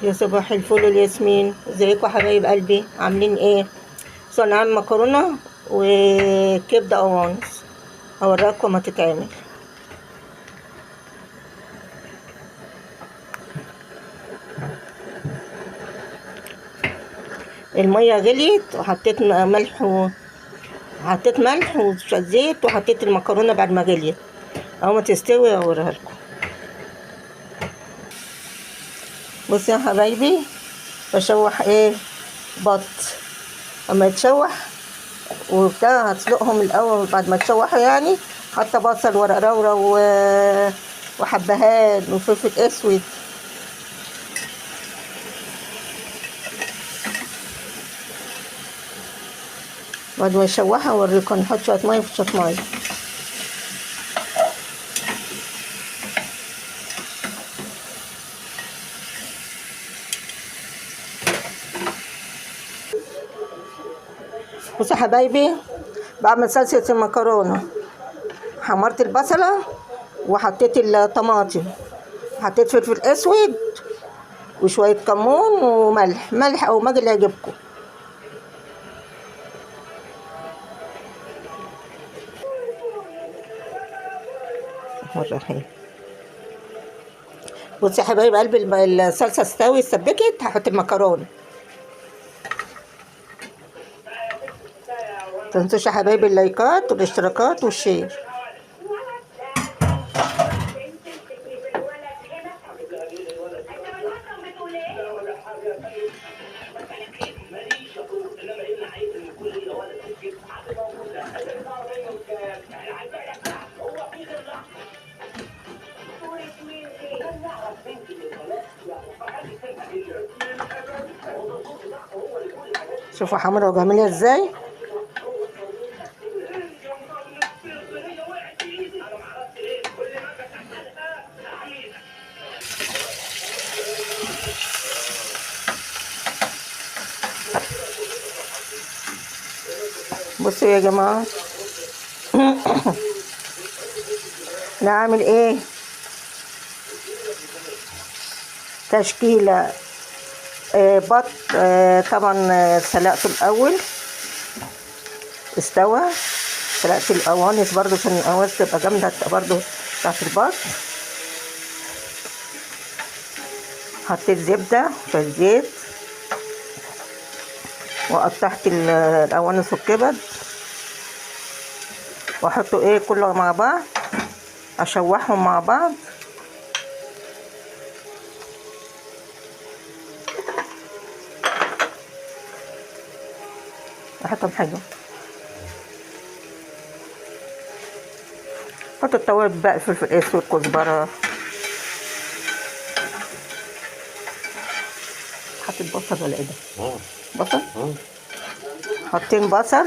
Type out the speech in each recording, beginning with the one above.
يا صباح الفل والياسمين، ازيكم يا حبايب قلبي؟ عاملين ايه؟ انا عامل مكرونه وكبده قوانص، هوريكم ما تتعمل. المية غليت وحطيت ملح وحطيت ملح وزيت وحطيت المكرونه بعد ما غليت. اول ما تستوي اوريها لكم. بصوا يا حبايبي، بشوح ايه بط. اما يتشوح وبتاع هسلقهم الاول. بعد ما تشوحوا يعني حاطه بصل ورق رورة وحبهان وفلفل اسود. بعد ما يشوحها اوريكم. نحط شوية مية في شوية مية. بصوا يا حبايبي، بعمل صلصه المكرونه. حمرت البصله وحطيت الطماطم، حطيت فلفل اسود وشوية كمون وملح، ملح او ماجي اللي يعجبكم. الرحيم. بصوا يا حبايب قلبي، الصلصه استوت سبكت، هحط المكرونه. متنسوش يا حبايبي اللايكات والاشتراكات وال share. شوفوا حمرا وجميلة ازاي. بصوا يا جماعة، انا عامل ايه؟ تشكيلة بط. طبعا سلقته الاول، استوى. سلقت القوانص برضو عشان القوانص تبقى جامدة برضو بتاعت البط. حطيت زبدة في الزيت وقطعت القوانص والكبد، واحطه ايه كله مع بعض، اشوحهم مع بعض. احطهم حلو. احط التوابل بقى، فلفل اسود، كزبره. حطيت بصل ولا ايه ده؟ بصل. حاطين بصل.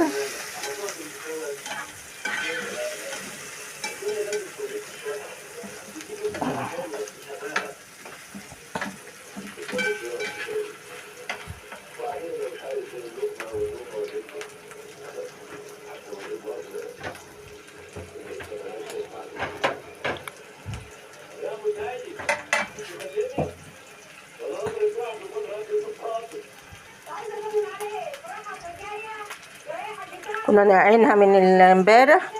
كنا نقعينها من امبارح،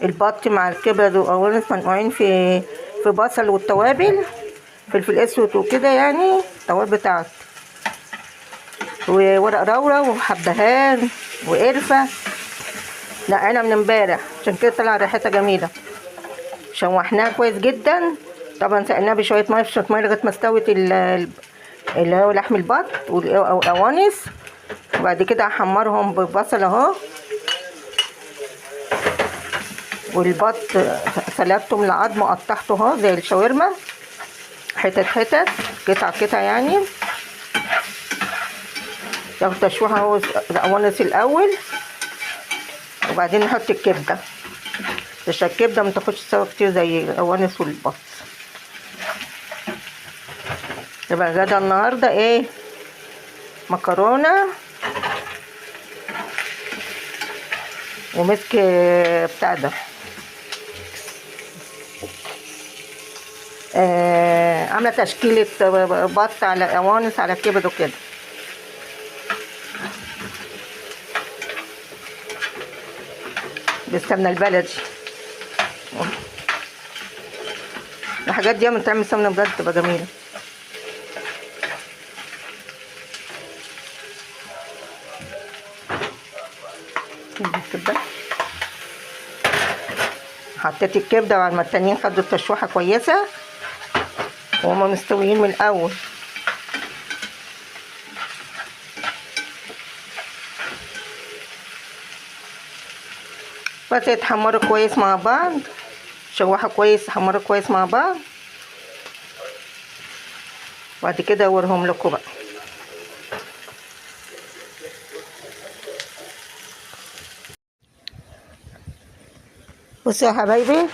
البط مع الكبد والقوانص منقوعين في بصل والتوابل، فلفل اسود وكده، يعني التوابل بتاعت، وورق رورة وحبهان وقرفه. نقعنا من امبارح عشان كده طلع ريحتها جميلة. شوحناها كويس جدا، طبعا سقيناها بشوية مية في شوية مية لغاية ما استوت اللي هو لحم البط والقوانص. وبعد كده هحمرهم بالبصل اهو. والبط سلقته من العظم وقطعته اهو زي الشاورما، حتت حتت، قطع قطع يعني. ياخد تشويحه اهو القوانص الاول، وبعدين نحط الكبده، عشان الكبده ما تاخدش سوا كتير زي القوانص والبط. يبقى غدا النهارده ايه؟ مكرونه ومسك بتاع ده، عامله تشكيله بط على قوانص على كبد وكده. بالسمنه البلدي. الحاجات دي لما تعمل سمنه بلدي تبقى جميلة. الكبده، حطيت الكبده بعد ما التانيين خدوا التشويحه كويسة وهما مستويين من الاول. بس يتحمروا كويس مع بعض، شوحوا كويس، حمروا كويس مع بعض. بعد كده اوريهم لكم بقى. بصوا يا حبايبي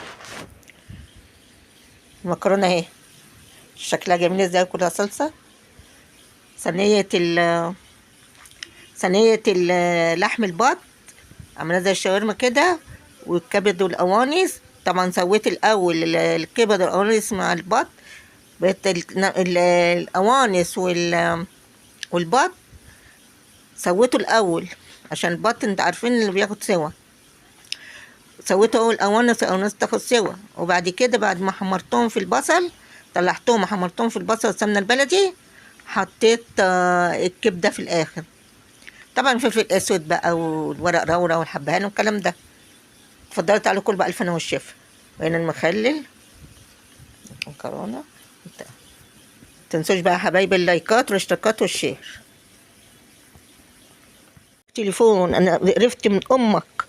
المكرونه اهي شكلها جميل ازاي، كلها صلصه. صينية صينية لحم البط عامله زي الشاورما كده، والكبد والقوانص. طبعا سويت الاول الكبد والقوانص مع البط، بقيت القوانص والبط سويته الاول عشان البط انت عارفين اللي بياخد سوا. سويته اول قوانص، القوانص تاخد سوا، وبعد كده بعد ما حمرتهم في البصل طلعتهم وحمرتهم في البصل والسمنه البلدي، حطيت الكبده في الاخر. طبعا فلفل اسود بقى والورق روره والحبهان والكلام ده. اتفضلوا تعالوا كلوا بقى الف هنا والشفا. وهنا المخلل مكرونه. متنسوش بقى يا حبايبي اللايكات والاشتراكات وال share. تليفون انا قرفت من امك.